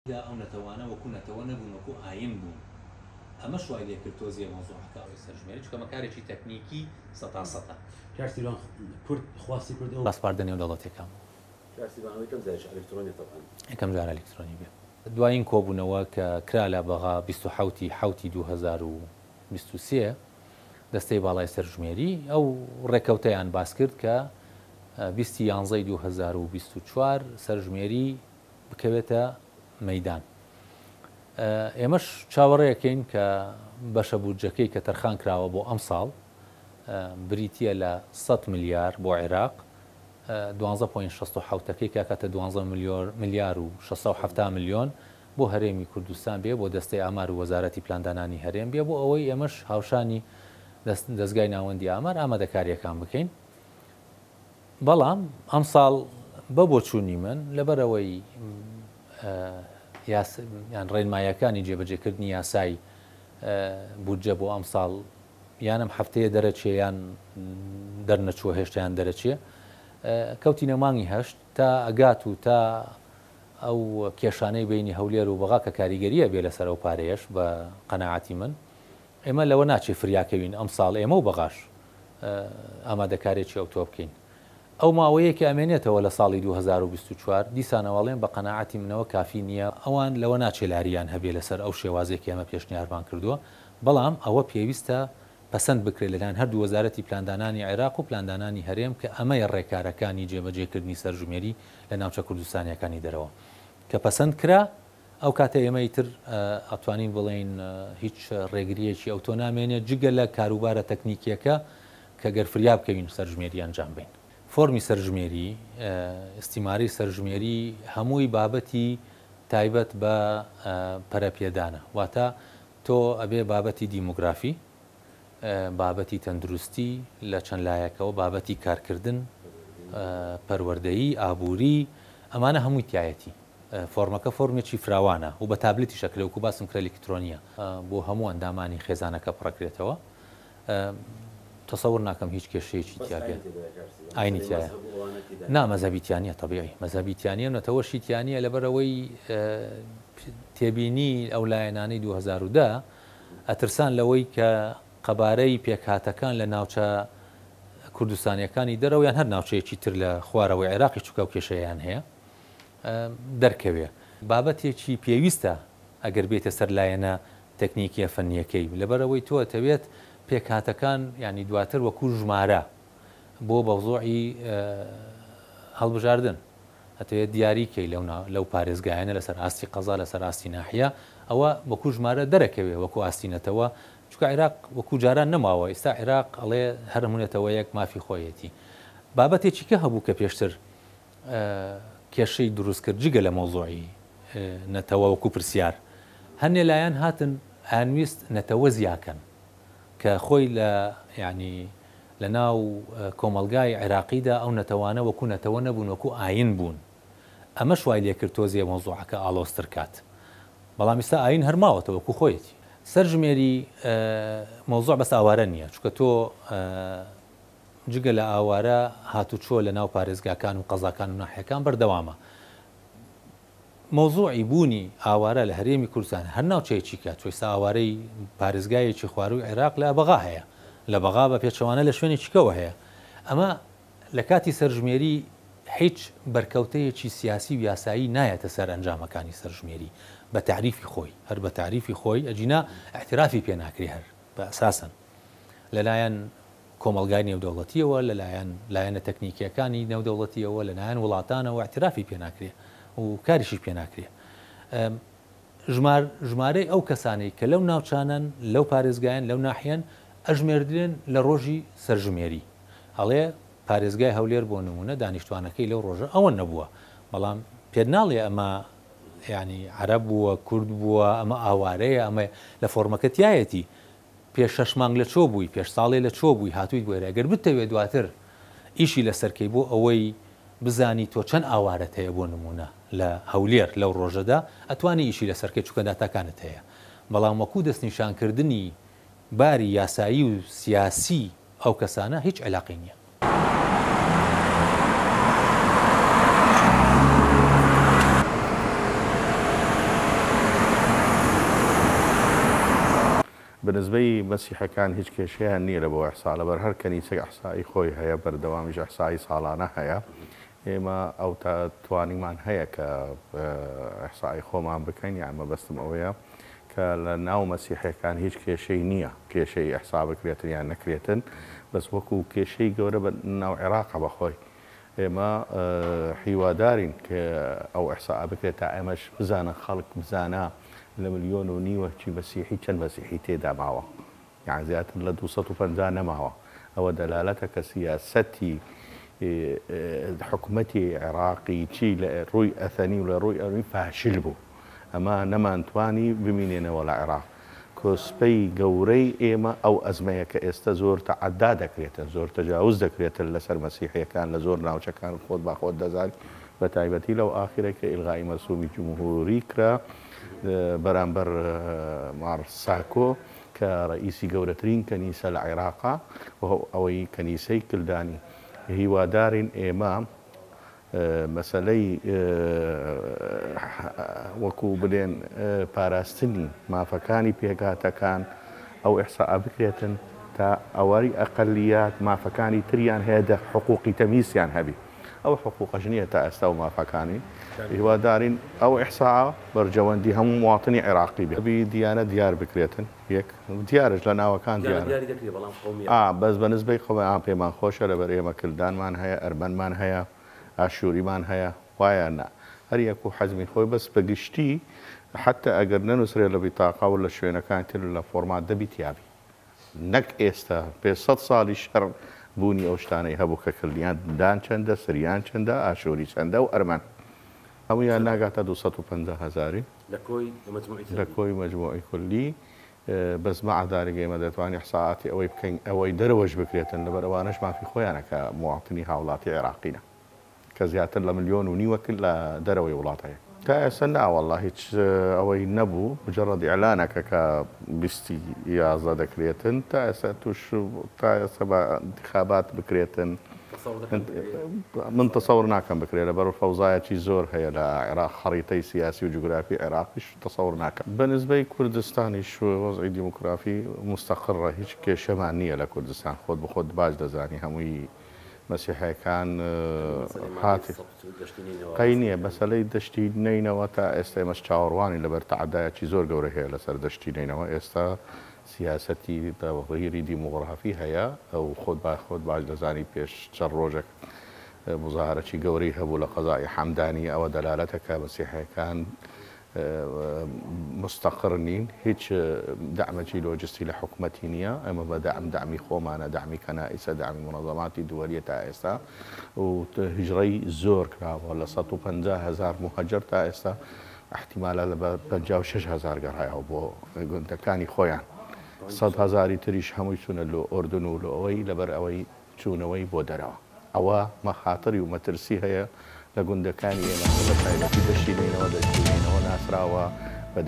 دا ئەو نەتەوانە وەکو نەتەوە نەبوون وەکو ئاین بوون ئەمەش وای لێکرد تۆزێ مەوزوعەکە ئەوەی سەرژمێری چونکە ئەمە کارێکی تەکنیکی سەتا سەتە. کاک سیروان کورد خواستی کورد ئەو. ڕاسپاردە نێودەوڵەتیەکان بوو. کاک سیروان ئەوە یەکەم جاریشە ئەلکترۆنیە تەبعەن. یەکەم جار ئەلکترۆنی بێ. دوایین کۆبوونەوە کە کرا لە بەغا 27 ی حەوتی 2023 دەستەی باڵای سەرژمێری ئەو ڕێکەوتەیان باس کرد کە 20 ی یانزەی 2024 سەرژمێری بکەوێتە مەیدان. ئێمەش چاوەڕێکەین کە بەشە بودجەکەی کە تەرخان کراوە بۆ ئەمساڵ بریتییە لە 100 ملیار بۆ عێراق، دوانزە point 67 ەکەی کە ئەکاتە دوانزە ملیار و 670 ملیۆن بۆ هەرێمی کوردستان بێ، بۆ دەستەی ئامار و وەزارەتی پلاندانانی هەرێم بێ، بۆ ئەوەی ئێمەش هاوشانی دەزگای ناوەندی ئامار ئامادەکارییەکان بکەین. بەڵام ئەمساڵ بە بۆچوونی من لەبەرئەوەی یان ڕێنماییەکانی جێبەجێکردنی یاسای بودجە بۆ ئەمساڵ یان ئەم هەفتەیە دەرەچێ یان دەرنەچووە هێشتا یان دەرەچێ کەوتینە مانگی هەشت تا ئەگات و تا ئەو کێشانەی بینی هەولێر و بەغا کە کاریگەریە بێ لەسەر ئەو پارەیەش بە قەناعەتی من ئێمە لەوە ناچێ فریاکەوین ئەمساڵ ئێمە و بەغاش ئامادەکارێکی ئەوتۆ بکەین. ئەو ماوەیەی کە ئەمێنێتەوە لە ساڵی 2024، دیسانەوە ئەڵێم بە قەناعەتی منەوە کافی نییە، ئەوان لەوە ناچێ لارییان هەبێ لەسەر ئەو شێوازەی کە ئێمە پێشنیارمان کردووە، بەڵام ئەوە پێویستە پەسەند بکرێت لەلایەن هەردوو وەزارەتی پلاندانانی عێراق و پلاندانانی هەرێم کە ئەمەیە ڕێکارەکانی جێبەجێکردنی سەرژمێری لە ناوچە کوردستانییەکانی دەرەوە کە پەسەند کرا ئەو کاتە ئێمە ئیتر ئەتوانین بڵێین هیچ ڕێگرییەکی ئەوتۆ نامێنێت جگە لە کاروبارە تەکنیکییەکە کە گەر فریا بکەوین سەرژمێری ئەنجام بەین. فۆرمی سەرژمێری، ئیستیمارەی سەرژمێری هەمووی بابەتی تایبەت بە پەرەپێدانە. واتە تۆ ئەبێ بابەتی دیمۆگرافی، بابەتی تەندروستی لە چەند لایەکەوە، بابەتی کارکردن، پەروەردەیی، ئابووری، ئەمانە هەمووی تیایەتی. فۆرمەکە فۆرمێکی فراوانە و بە تابلێتیش ئەکرێ وەکو باسم کرا ئەلیکترۆنییە. بۆ هەموو ئەندامانی خێزانەکە پڕەکرێتەوە. تەسەور ناکەم هیچ کێشەیەکی تیا بێ. ئاینی تیایە. نا مەزهەبی تیا نییە تەبیعی مەزهەبی تیا نییە و نەتەوەشی تیا نییە لەبەرئەوەی تێبینی ئەو لایەنانەی 2010 ئەترسان لەوەی کە قەبارەی پێکهاتەکان لە ناوچە کوردستانیەکانی دەرەوە یان هەر ناوچەیەکی تر لە خوارەوەی عێراقیش چونکە ئەو کێشەیەیان هەیە دەرکەوێ. بابەتێکی پێویستە ئەگەر بێیتە سەر لایەنە تەکنیکیە فەنیەکەی لەبەرئەوەی تۆ ئەتەوێت پێکهاتەکان یانی دواتر وەکو ژمارە بۆ مەوزوعی هەڵبژاردن ئەتەوێت دیاری کەی لەو لەو پارێزگایانە لەسەر ئاستی قەزا لەسەر ئاستی ناحیە ئەوە وەکو ژمارە دەرەکەوێ وەکو ئاستی نەتەوە چونکە عێراق وەکو جاران نەماوە ئیستا عێراق ئەڵێ هەر هەموو نەتەوەیەک مافی خۆیەتی بابەتێکی کە هەبوو کە پێشتر کێشەی دروست کرد جگە لە مەوزوعی نەتەوە وەکو پرسیار هەنێ لایەن هاتن ئەیانویست نەتەوە زیاکەن کە خۆی لە یانی لە ناو کۆمەڵگای عێراقیدا ئەو نەتەوانە وەکو نەتەوە نەبوون وەکو ئاین بوون ئەمەش وای لێکرد تۆزێ مەوزوعەکە ئاڵۆزتر کات بەڵام ئیستا ئاین هەر ماوەتەوە وەکو خۆیەتی. سەرژمێری مەوزوع بەس ئاوارە نییە چونکە تۆ جگە لە ئاوارە هاتوچۆ لە ناو پارێزگاکان و قەزاکان و ناحیەکان بەردەوامە. مەوزوعی بوونی ئاوارە لە هەرێمی کوردستان هەر ناوچەیەکی کە تۆ ئیستا ئاوارەی پارێزگایەکی خوارووی عێراق لە بەغا هەیە، لە بەغا بە پێچەوانە لە شوێنێکی کەوە هەیە. ئەمە لە کاتی سەرژمێری هیچ بەرکەوتەیەکی سیاسی و یاسایی نایەتە سەر ئەنجامەکانی سەرژمێری بە تەعریفی خۆی، هەر بە تەعریفی خۆی ئەگینا ئیعترافی پێ ناکرێ هەر بە ئەساسەن لەلایەن کۆمەڵگای نێودەوڵەتییەوە، لەلایەن لایەنە تەکنیکییەکانی نێودەوڵەتییەوە، لەلایەن وڵاتانەوە ئیعترافی پێ ناکرێ و کاریشی پێ ناکرێ. ژمار ژمارەی ئەو کەسانەی کە لەو ناوچانەن، لەو پارێزگایەن، لەو ناحیەن، ئەژمێردرێن لە ڕۆژی سەرژمێری. ئەڵێ پارێزگای هەولێر بۆ نموونە دانیشتوانەکەی لەو ڕۆژە ئەوە نەبووە، بەڵام پێت ناڵێ ئەمە یانی عەرەب بووە، کورد بووە، ئەمە ئاوارەیە، ئەمە لە فۆڕمەکە تیایەتی. پێش شەش مانگ لە چۆ بووی، پێش ساڵێ لە چۆ بووی هاتوویت بۆ ئێرە، گەر بتەوێ دواتر ئیشی لەسەر کەی بۆ ئەوەی بزانی تۆ چەند ئاوارەت هەیە بۆ نموونە لە هەولێر لەو ڕۆژەدا ئەتوانی ئیشی لەسەر کەی چونکە داتاکانت هەیە بەڵام وەکوو دەستنیشانکردنی باری یاسایی و سیاسی ئەو کەسانە هیچ عیلاقەی نییە. بەنسبەی مەسیحەکان هیچ کێشەیان نییە لە بۆ ئیحسا، لەبەر هەر کەنیسەک ئیحسائی خۆی هەیە، بەردەوامیش ئیحسائی ساڵانە هەیە. ئێمە ئەو تا توانیمان هەیە کە ئیحسائی خۆمان بکەین، یان مەبەستم ئەوەیە کە لە ناو مەسیحەکان هیچ کێشەی نییە، کێشەی ئیحسا بکرێتن یان نەکرێتن، بەس وەکو کێشەی گەورە بە ناو عێراقە بەخۆی. ئێمە هیوادارین کە ئەو ئیحسائە بکرێت تا ئێمەش بزانن، خەڵک بزانە لە ملیۆن و نیوە چی مەسیحی چەند مەسیحی تێدا ماوە، یان زیاتر لە 250 نەماوە. ئەوە دەلالەتە کە سیاسەتی حکومەتی عێراقی چی لە ڕووی ئەثنی و لە ڕووی ئەوی فاشل بوو. ئەمە نەمانتوانی بمینێنەوە لە عێراق. کۆسپەی گەورەی ئێمە ئەو ئەزمەیە کە ئێستا زۆر تەعەدا دەکرێتن، زۆر تەجاوز دەکرێتن لەسەر مەسیحیەکان لە زۆر ناوچەکان. خۆت با خۆت دەزانی، بە تایبەتی لەو ئاخرە کە ئیلغای مەرسومی جمهوری کرا بەرامبەر مار ساکۆ کە ڕئیسی گەورەترین کەنیسە لە عێراقا و ئەوەی کەنیسەی کلدانی. هیوادارین ئێمە مەسەلەی وەکو بلێن پاراستنی مافەکانی پێکهاتەکان ئەو ئیحساء بکرێتن تا ئەوەی ئەقلیات مافەکانی تریان هەیە دە حقوقی تەمیسیان هەبی. ئەو حقوقەش نییە تا ئێستا و مافەکانی. هیوادارین ئەو ئیحساء بەرجەوەندی هەموو مواطنی عێراقی بێ. بی دیانە دیار بکرێتن، یەک دیارش لە ناوەکان دیارە. دیاری دەکرێت بەڵام قومیە. بەس بە نسبەی قومیان پێمان خۆشە، لەبەر ئێمە کلدانمان هەیە، ئەرمەنمان هەیە، ئاشووریمان هەیە، وایە نا هەر یەک و حەزمی خۆی. بەس بەگشتی حتی ئەگەر نەنووسرێ لە بیتاقا و لە شوێنەکان تر لە فۆرمات دەبی تیابی، نەک ئێستا پێ 100 ساڵی شەڕ بوونی ئەو شتانەی هەبوو کە کلدیان دان چەندە، سریان چەندە، ئاشووری چەندە و ئەرمەن، هەموویان ناگاتە 250 هەزاری لە کۆی مەجموعی کلی. بەس مع ذلك ئێمە دەتوانین ئیحساءاتی ئەوەی بکەین ئەوەی دەرەوەش بکرێتن، لەبەر ئەوانەش مافی خۆیانە کە مواطنی هاوڵاتی عێراقینە کە زیاتر لە ملیۆن و نیوە کرد لە دەرەوەی وڵات هەیە. تا ئێستا ناوەڵا هیچ ئەوەی نەبوو، مجرد ئیعلانەکە کە 20/11 دەکرێتن. تا ئێستا توش تا ئێستا بە انتخابات بکرێتن من تەسەور ناکەم بکرێت، لەبەر فەوزایەکی زۆر هەیە لە عێراق، خەریتەی سیاسی و جوگرافی عێراقیش تەسەور ناکەم. بە نسبەی کوردستانیش وەزعی دیموگرافی مستەقڕە، هیچ کێشەمان نییە لە کوردستان. خۆت بە خۆت باش دەزانی هەمووی مەسیحەکان هاتی قەی نییە. مەسەلەی دەشتی نەینەوە تا ئێستا ئێمەش چاوەڕوانی، لەبەر تەعەدایەکی زۆر گەورە هەیە لەسەر دەشتی نەینەوە. ئێستا سیاسەتی تەغیری دیموگرافی هەیە، ئەو خۆت با خۆت باش دەزانی پێش چەند ڕۆژێک مزاهرەی گەورەی هەبوو لە قەزای حەمدانی. ئەوە دەلالەتە کە مەسیحەکان مستەقر نین، هیچ دەعمەکی لۆجستی لە حکومەتی نییە. ئەمە بە دەعم دەعمی خۆمانە، دەعمی کەنائیسە، دەعمی منەظەماتی دووەلیە تا ئێستا و هیجرەی زۆر کراوە لە 150 هەزار مهەجەر تا ئێستا احتیمالە لە 56 هەزار گەڕایەوە بۆ گوندەکانی خۆیان. 100 هەزاری تریش هەمووی چوونە لۆ ئۆردن و لۆ ئەوەی لەبەر ئەوەی چوونەوەی بۆ دەرەوە. ئەوە مەخاتری و مەترسی هەیە لە گوندەکانی ئێمە بە تایبەتی دەشتی نەینەوە. دەشتی نەینەوە ناسراوە